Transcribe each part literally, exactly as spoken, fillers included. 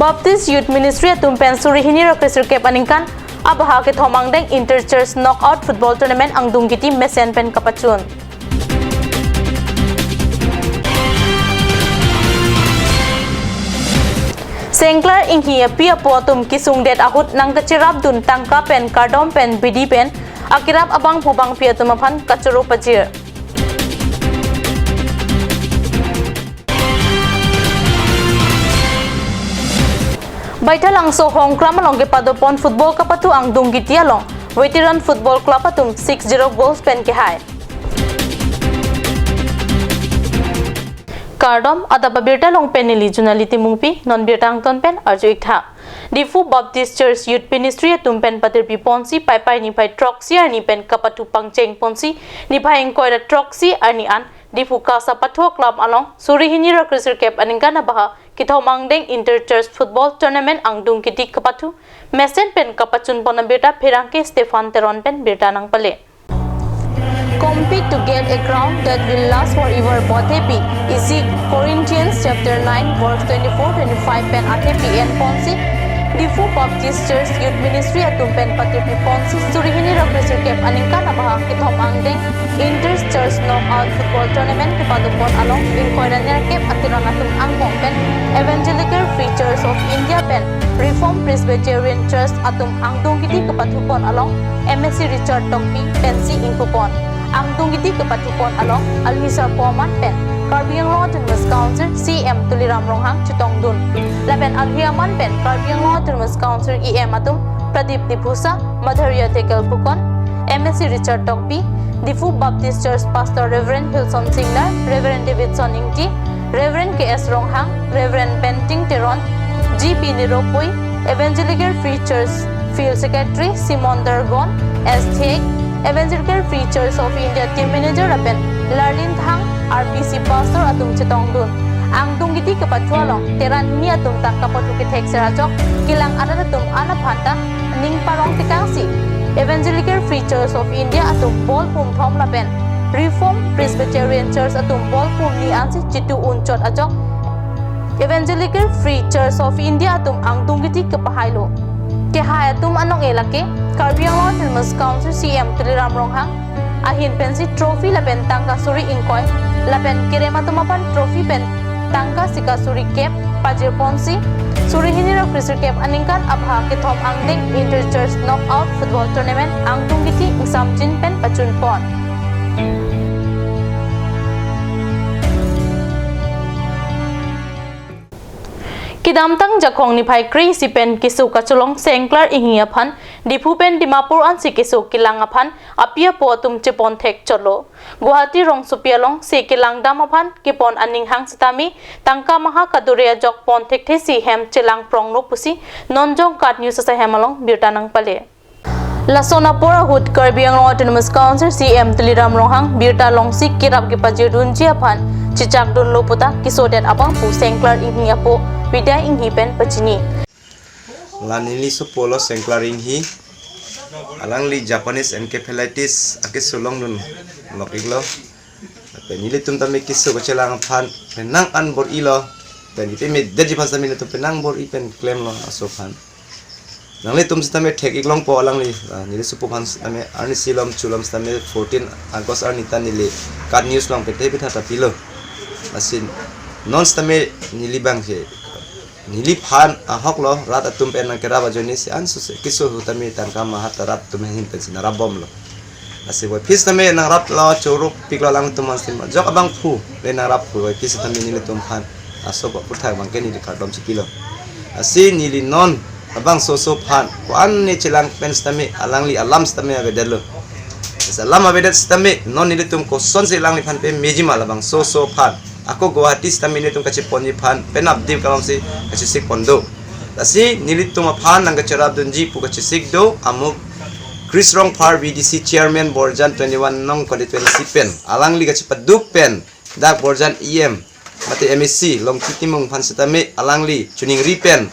Baptist Youth Ministry atum pen suri hini ra kresirkep aningkan abaha kethom angdeng Inter Church Knockout Football Tournament angdung kiti mesen pen kapachun. Sengklar Inghi api apo atum kesungdet ahut nangkacherapdun tangka pen kardom pen bidi pen akerap abangphu bangphi atum aphan kachoro pajir. Baithalangso Hongkram along kepadopon football kapathu angdung kiti along Veteran Football Club atum six zero goals pen kehai. Kardom, adap abirta along pen neli Junali Timungpi, non birta angton pen arju iktha. Diphu Baptist Church Youth Ministry atum pen patirpi ponsi Paipai niphai throksi arni pen kapathu pangcheng ponsi niphai ingkoi ra throksi arni an Diphu Kasa Pathu Aklam along suri hini ra kresirkep aningkan abaha kethom angdeng Inter Church Football Tournament angdung kiti kapathu mesen pen kapachun pon abirta pherangke Stephan Teron pen birta nangpale. Compete to get a crown that will last forever pu athepi isi Corinthians chapter nine verse twenty-four twenty-five pen athepi en ponsi Diphu Baptist Church Youth Ministry atum pen patirpi ponsi suri hini ra kresirkep aningkan abaha kethom angdeng Inter Church Knockout Football Tournament kepadopon along ingkoi ra nerkep atiron atum angbong pen Evangelical Free Church of India pen Reformed Presbyterian Church atum angdung kiti kepathupon along M A C Richard Tokbi pensi ingpupon. Angdung kiti kepathupon along almi sarpo aman pen Karbi Anglong Autonomous Council C E M Tuliram Ronghang chetongdun. Lapen alhi aman pen Karbi Anglong Autonomous Council E M atum Pradip Diphusa, Madhurya Tekel Phukon, M A C Richard Tokbi, Diphu Baptist Church Pastor Reverend Hilson Singnar, Reverend Davidson Ingti, Reverend K S Ronghang, Reverend Benting Teron, G P Niropui, Evangelical Free Church Field Secretary Simon Dargon, S Thek, Evangelical Free Church of India Team Manager lapen Larlin Thang, R P C Pastor atum chetongdun. Angdung kiti kepathu along teran mi atum tangka pathu kethek ser ajok kelang arat atum an aphan ta ning parong tekangsi Evangelical Free Church of India atum ball pumthom lapen Reformed Presbyterian Church atum ball pumni ansi chitu unchot ajok Evangelical Free Church of India atum angdung kiti kepahailo. Kehai atum anong-e lake Karbi Anglong Autonomous Council C E M Tuliram Ronghang ahin pensi trophy lapen tangka suri ingkoi lapen kerem atum aphan trophy pen tangka sika suri kep pajir ponsi suri hini ra kresirkep aningkan abaha kethom angdeng Inter Church Knockout Football Tournament angdung kiti ingsamjin pen pachun pon. Kedamtang Jakhong niphai kre-isi pen keso kachelong Sengklar Inghi aphan Diphu pen Dimapur ansi keso kelang aphan api apo atum chepon thek chotlo. Guwahati rongsopi along se kelang dam aphan kepon aning hang sitame tangka maha kadure ajok pon thekthesi hem chelang pronglo pusi non jongkat news asai hem along birta nangpale. Lason apor ahut Karbi Anglong Autonomous Council C E M Tuliram Ronghang birta longsi kerap kepajirdunji aphan chechakdunlo puta kesodet abangphu Sengklar Inghi apo Bidya Inghi pen pachini. La neli sopo lo Sengklar Inghi, alangli Japanese encephalitis akeso longdun lok-iklo. Lapen nelitum tame keso kachelang aphan penang an bor-ilo. Pen kepemedetji aphan sitame nelitum penang bor-i pen klemlo aso aphan. Nanglitum sitame thek-ik longpo alangli, ah, neli sopo aphan sitame arnisi lom chulom sitame fourteen August arni ta neli KAT News along pethe petha ta pilo. Lasi non sitame neli bang ke neliphan ahok lo, rat atum pen nangkerap ajoine si ansose keso ahut tame tangka maha ta rat atum ahin pensi nangrap bomlo. Lasi puvoiphit sitame nangraplo, choro piklo alangtum aphan sitame ajok abangphu le nangraphu puvoiphit sitame nelitum aphan aso aphuthak abang ke neli kardom chipilo. Lasi neli non labangso oso aphan ko-an ne chelang pen sitame alangli alam sitame avedetlo. Lasi alam avedet sitame non nelitum kosonsi alangliphan pemejima labangso oso aphan. Ako Guwahati sitame nelitum kacheponji aphan penap dim kalomsi kachesik pon do. Lasi nelitum aphan nangkacherapdunji pu kachesik do, amuk Chris Rongphar V D C Chairman Borjan twenty-one nong constituency pen alangli kachepaduk pen dak Borjan E M mate M A C Longki Timung aphan sitame alangli choningri pen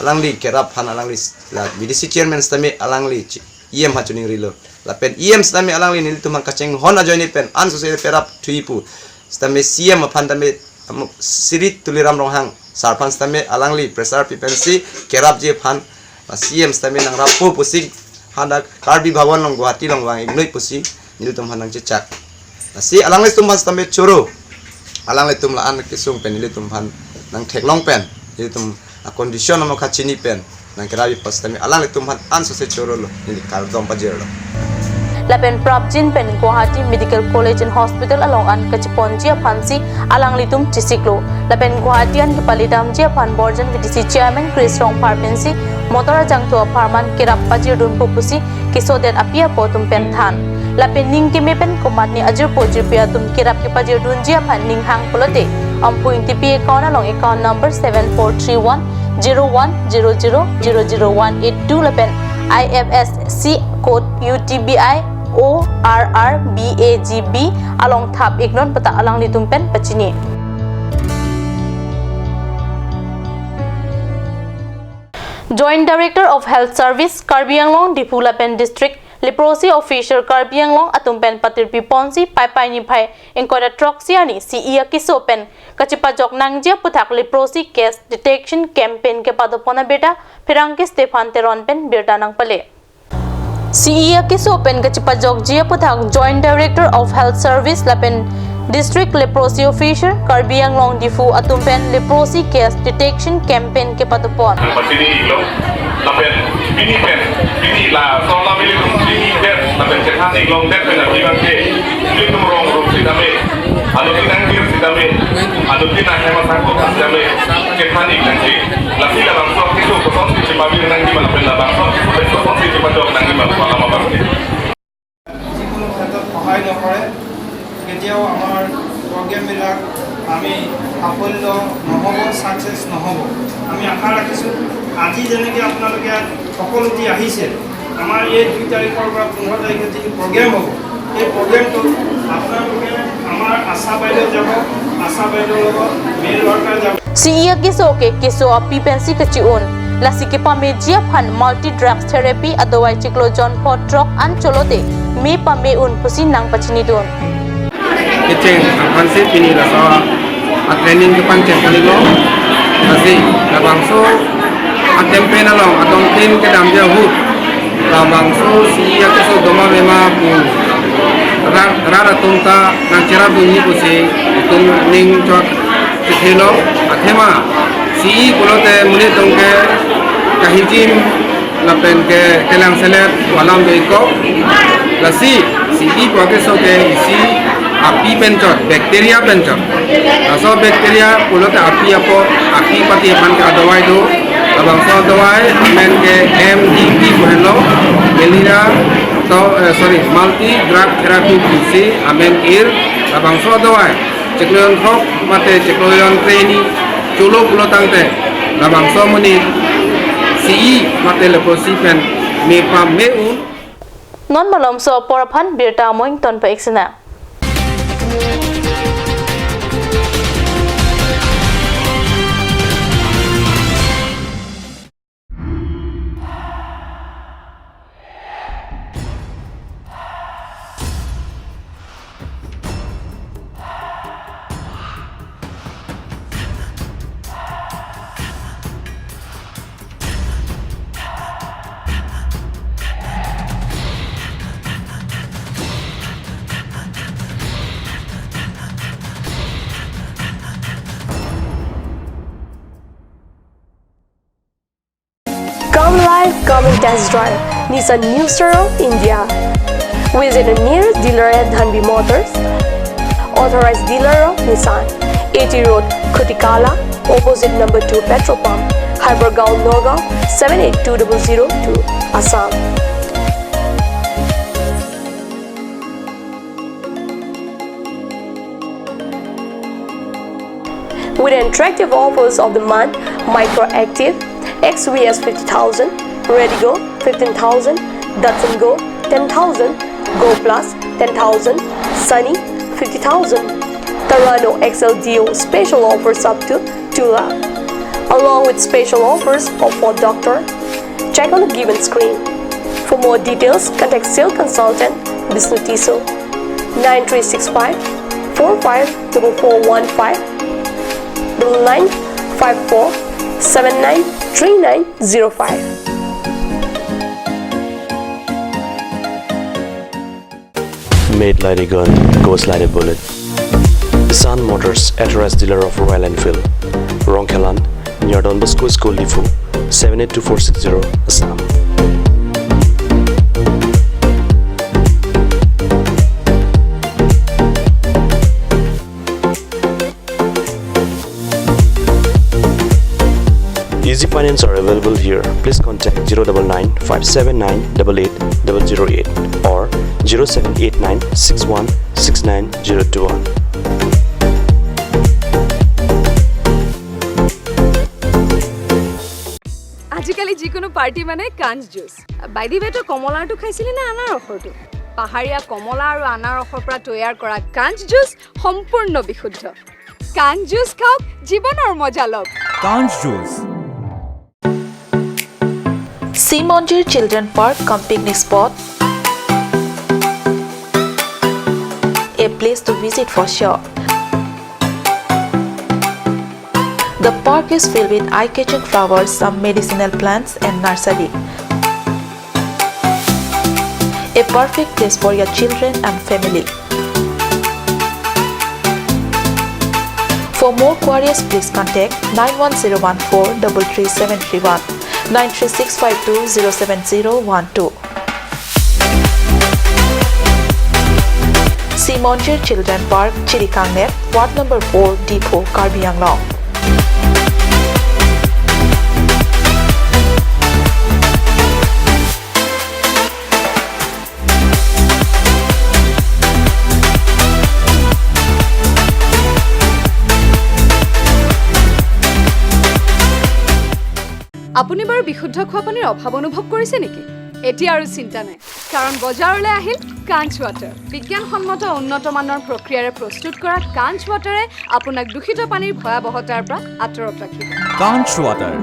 alangli kerap aphan alangli la V D C Chairman sitame alangli chi-, E M aphan choningrilo. Lapen E M sitame alangli nelitum aphan kachinghon ajoine pen ansose perap thui pu sitame C E M aphan tame amuk Sri Tuliram Ronghang Sir aphan sitame alangli pressure pi pensi kerapji aphan, ah, C M sitame nangrappo pusi hadak Karbi Bhawan along Guwahati along vang-iknoi pusi nelitum aphan nangchechak. Lasi alanglitum aphan sitame choro. Alanglitum la-an kesung pen nelitum aphan nangtheklong pen, nelitum a-condition amo kachini pen nangkerapji apot sitame alanglitum aphan ansose chorolo, neli kardom pajirlo. Lapen prapjin pen Guwahati Medical College and Hospital along an kachiponji aphansi alanglitum chesiklo. Lapen Guwahati an kepalidamji aphan Borjan V D C Chairman Chris Rongphar pensi motor ajangthu apharman kerap pajirdunpo pusi kesodet api apo atum pen than. Lapen ning keme pen komatne ajirpo jirpi atum kerap kepajirdunji aphan ning hang pulote Amphu Ingtipi account along account number seven four three one zero one zero zero zero zero one eight two lapen I F S C code U T B I O R R B A G B along thap-iknon puta alanglitum pen pachini. Joint Director of Health Service, Karbi Anglong, Diphu lapen District Leprosy Officer, Karbi Anglong atum pen patirpiponsi Paipai niphai ingkoi ra throksi arni C E akeso pen kachipajok nangji aputhak Leprosy Case Detection Campaign kepadopon abirta Pherangke Stephan Teron pen birta nangpale. C E akeso pen kachipajokji aputhak Joint Director of Health Service lapen District Leprosy Officer, Karbi Anglong, Diphu atum pen Leprosy Case Detection Campaign kepadopon. Pachini-iklo, lapen pini pen, pini la, sola mili tum pini pen, lapen chethan-iklongdet pen, abang ke, ilitum rong rup sitame, anuttin nangjir sitame, anuttin ahem asangkot sitame, chethan-ik nangji. Lasi labangso akeso kosonsi chepavir nangji ma lapen labangso akeso pen kosonsi chepajok nangji ma, pu alam abang ke. যিকোনো ক্ষেত্ৰত সহায় নকৰে, কেতিয়াও আমাৰ প্ৰগ্ৰেমবিলাক আমি সাফল্য নহ'ব, ছাকচেছ নহ'ব। আমি আশা ৰাখিছোঁ আজি যেনেকৈ আপোনালোকে ইয়াত সকলোটি আহিছে, আমাৰ এই দুই তাৰিখৰ পৰা পোন্ধৰ তাৰিখে যিটো প্ৰগ্ৰেম হ'ব, এই প্ৰগ্ৰেমটো আপোনালোকে আমাৰ আশা বাইদেউ যাব, আশা বাইদেউৰ লগত মেল ৱৰ্কাৰ যাব। C E akeso ke keso api pensi kachi-un. Lasi kepameji aphan multi drug therapy adawai chiklo jon pho throk an cholote me pame-un pusi nangpachinidun. Kecheng aphansi pini laso a-training kepangcheng kalilo. Lasi labangso a-campaign along adongtin kedamji ahut labangso C E akeso doma mema pu rat, rat atum ta nangcherapdunji pusi itum ning chot chethelo. Athema C E pulote monit atum ke kahijim lapen ke kelang selet pu alam do-ikpo. Lasi C E pu akeso ke isi api pen chot, bacteria pen chot. Laso bacteria pulote api apot, api pati aphan ke adawai do. Labangso adawai amen ke M D T pu henlo, malaria to, eh, sorry, multi drug therapy pusi amen ir. Labangso adawai chiklo jon throk mate chiklo jon tre hini cholo pulo tangte labangso amonit C E mate leprosy pen me pame-un. Non malomso apor aphan birta amoing ton pa-ik sina. Come live, come and test drive Nissan New Star of India. Visit a nearest dealer at Dhanvi Motors, authorized dealer of Nissan, A T Road, Khutikala, opposite number two petrol pump, Hypergaon, Nagaon, seven eight two double zero two, Assam. With attractive offers of the month, Micra Active, X V S fifty thousand, Redigo fifteen thousand, Datsun Go ten thousand, Go Plus ten thousand, Sunny fifty thousand, Terrano X L D O special offers up to two lakh, along with special offers of Ford Doctor. Check on the given screen. For more details, contact sales consultant Bishnu Tisso, nine three six five four five double four one five, double nine five four seven nine three nine zero five. Made like a gun, goes like a bullet. Sun Motors, authorized dealer of Royal Enfield. Rongkhelan, near Don Bosco School, Diphu, seven eight two four six zero, Assam. Easy finance are available here. Please contact zero double nine five seven nine double eight double zero eight or zero seven eight nine six one six nine zero two one. আজিকালি যিকোনো পাৰ্টি মানে কাঞ্চ জুচ। বাইদেৱেতো কমলাৰটো খাইছিলে নে আনাৰসৰটো? পাহাৰীয়া কমলা আৰু আনাৰসৰ পৰা তৈয়াৰ কৰা কাঞ্চ জুচ সম্পূৰ্ণ বিশুদ্ধ। কাঞ্চ জুচ খাওক, জীৱনৰ মজা লওক। Kanj Juice. Simonjir Children Park cum picnic spot, a place to visit for sure. The park is filled with eye-catching flowers, some medicinal plants and nursery. A perfect place for your children and family. For more queries, please contact nine one zero one four double three seven three one, nine three six five two zero seven zero one two. Simonjir Children Park, Chirikangnep, Ward number four, Diphu, Karbi Anglong. আপুনি বাৰু বিশুদ্ধ খোৱা পানীৰ অভাৱ অনুভৱ কৰিছে নেকি? এতিয়া আৰু চিন্তা নাই, কাৰণ বজাৰলৈ আহিল কাঞ্চ ৱাটাৰ। বিজ্ঞানসন্মত উন্নত মানৰ প্ৰক্ৰিয়াৰে প্ৰস্তুত কৰা কাঞ্চ ৱাটাৰে আপোনাক দূষিত পানীৰ ভয়াৱহতাৰ পৰা আঁতৰত ৰাখিব। Kanj Water.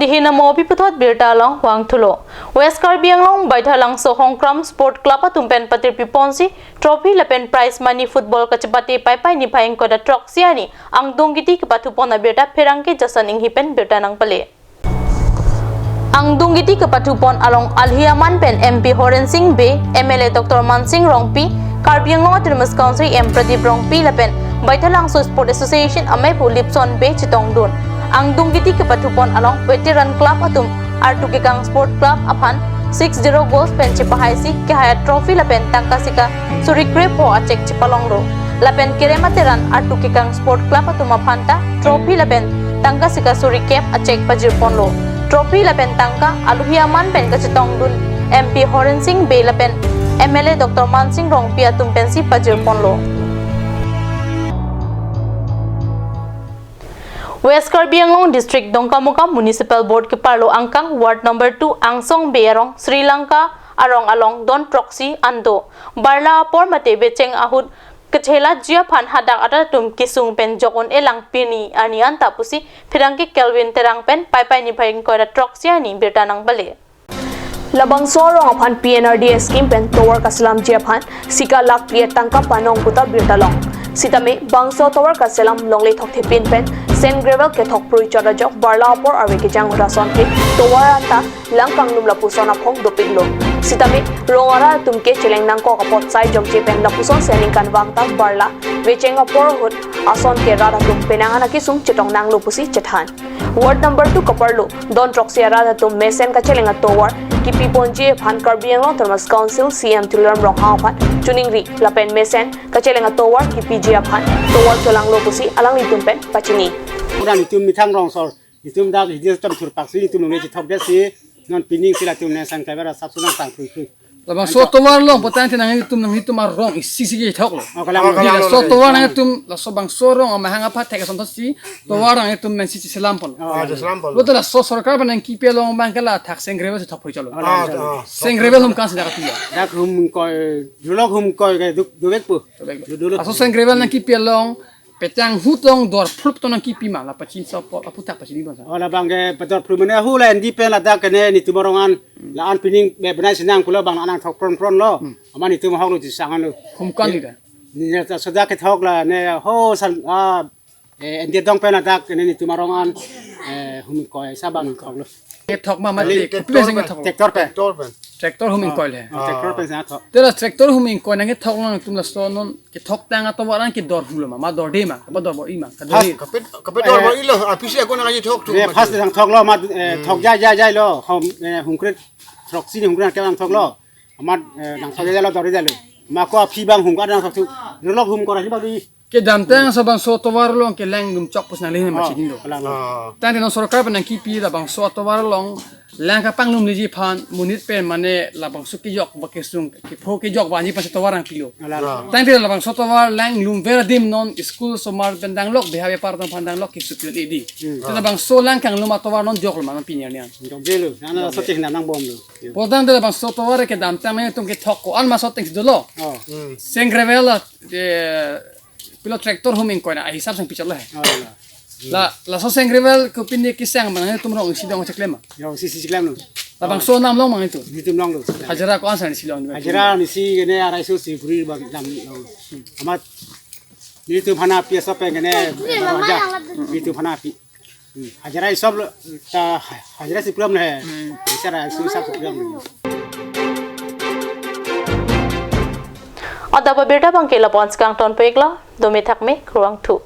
Dihin amo pi puthot birta along vangthulo. West Karbi Anglong Baithalangso Hongkram Sport Club atum pen patirpi ponsi trophy lapen prize money football kachepate Paipai niphai ingkoi ra throksi arni angdung kiti kepathupon abirta pherangke Jason Inghi pen birta nangpale. Angdung kiti kepathupon along alohi aman pen M P Horen Sing Bey, M L A Doctor Mansing Rongpi, Karbi Anglong Autonomous Council M Pradip Rongpi lapen Baithalangso Sport Association amei pu Lipson Bey chetongdun. Angdung kiti kepathupon along Veteran Club atum artu kekang Sport Club aphan six zero goals pen chepahaisi kehai trophy lapen tangka sika suri krepho a cheque chepalonglo. Lapen kerem ateran artu kekang Sport Club atum aphan ta trophy lapen tangka sika suri kep a cheque pajirponlo. Trophy lapen tangka alohi aman pen kachetongdun M P Horen Sing Bey lapen M L A Doctor Mansing Rongpi atum pensi pajirponlo. West Karbi Anglong District Dongkamukam Municipal Board keparlo angkang Ward number two Angsong Bey arong Sri Lanka arong along don throksi an do. Barla apor mate becheng ahut kechela ji aphan hadak arat atum kesung pen jok un-e lang pini arni anta pusi pherangke Kelvin Terang pen Paipai niphai ingkoi ra throksi arni birta nangpale. Labangso arong aphan P N R D S scheme pen tovar kaselamji aphan sika lakh phli tangka panong puta birta long. Sitame bangso tovar kaselam longle thokthepin pen sand gravel kethok prui chot ajok barla apor arve kejang ahut asonte tovar anta lang kanglum lapuson aphong dopiklo. Sitame rong arat atum ke cheleng nangkok apot sai jongche pen lapuson si aningkanvang ta barla vecheng apor ahut asonte rat atum penang an akesung chetong nanglo pusi chethan. Ward number two keparlo don throksi arat atum mesen kacheleng atovar kipi ponji aphan Karbi Anglong Autonomous Council C E M Tuliram Ronghang aphan choningri lapen mesen kacheleng atovar kipiji aphan tovar cholanglo pusi alanglitum pen pachini. Uran itum methang rongsor, itum dak hijir tam thurpaksi itum nunge chithok desi, non pining sila tum ne sang kaibar sap sunang sang thui thui. Labangso tovar along potang te nangtum nangtum arong isi si kethok lo. Oh, kalang. Oh, kalang. Laso tovar nangtum laso bangso arong amahang aphan thek asonthot si tovar nangtum mensi cheselam pon. Oh, cheselam pon. Bote laso sorkar pen nangkipi along abang ke ladak sand gravel si thok phoi chalo. Oh, ah, kalang. Sand gravel hum kan si dak pi ya. Dak hum koi, dulok hum koi ke duk duvek pu. Duvek. Dulok. Laso sand gravel nangkipi along Petang hu tong dor phlup tong nangkipi ma, la pachin so po, aphuthak pachini bang sa. Oh, labang ke pedor phlup mane hu la endi pen ladak kene netum arong an, la-an pining be benai sinang pulo bang nang thok pron pron lo. Hmm. Amat netum ahok lo, chisang lo. Hum kan ni da. Ni ta soda kethok la ne ho sal, ah, eh, endi dong pen ladak kene netum arong an, eh, hum ingkoi sa bang thok lo. Kethok ma ma Kali te, tractor kopi sing pen. Kethok. Tractor pen. Tractor pen. Tractor hum ingkoi le. Ah, tractor pen sa thok. Te la tractor hum ingkoi nangkethok lo, netum laso non kethok tang atovar an kedor hulo ma, ma dorde ma, ma dor bo-i ma, Pas, kadori. Kape, kape dor bo-i lo, apisi ako nang aji thok tu. Ne, pas nang thok lo, ma, eh, thok jai jai jai lo, hum, eh, hum kret, throksi ni hum kret nang thok lo. Amat, eh, nang thok jai jai lo, dor jai lo. Ma ko aphi bang hum ka nang thok tu. Relok hum ko ra hi ba di. Kedamtang so bangso atovar along ke lang lum chok pus nang le ma Oh, chini lo. Kalang lo. Ah. Tangte non sorkar pen nangkipi labangso atovar along lang kapang lumleji aphan monit pen mane labangso kejok ba kesung kepho kejok ba anji pasi atovar nangpilo. Kalang lo. Ah. Tangte labangso atovar lang lumver adim non school osomar pen danglok beha bepar atum aphan danglok kesupion edi. Hmm. Te labangso lang kanglum atovar non joklo ma non pini arni an. Jokje lo. Nang so chehna nang bom lo. Potang te labangso atovar kedamtang nangtum kethok ko-an ma so ateng si dolo. Oh. Hmm. Seng gravel la, eh, pilo tractor hum ingkoi na, ahisap sang pichot lo he. Oh, la. La, laso seng gravel ko pini kesang ma nangtum rong isi dong cheklem ma. Yo, isi isi cheklem lo. Labangso nam long ma nangtum. Netum long lo. Hajira ko-an sang isi long. Hajira ni si kene arai so si puri bang dam long. Amat netum hana pi so pen kene. Netum hana pi. Hmm. Hajira isap lo, ta hajira si puram le. Hmm. Isara si isap puram le. Adap abirta abang ke lapu-an si kangton pek lo, dome thakme, kurvangthu.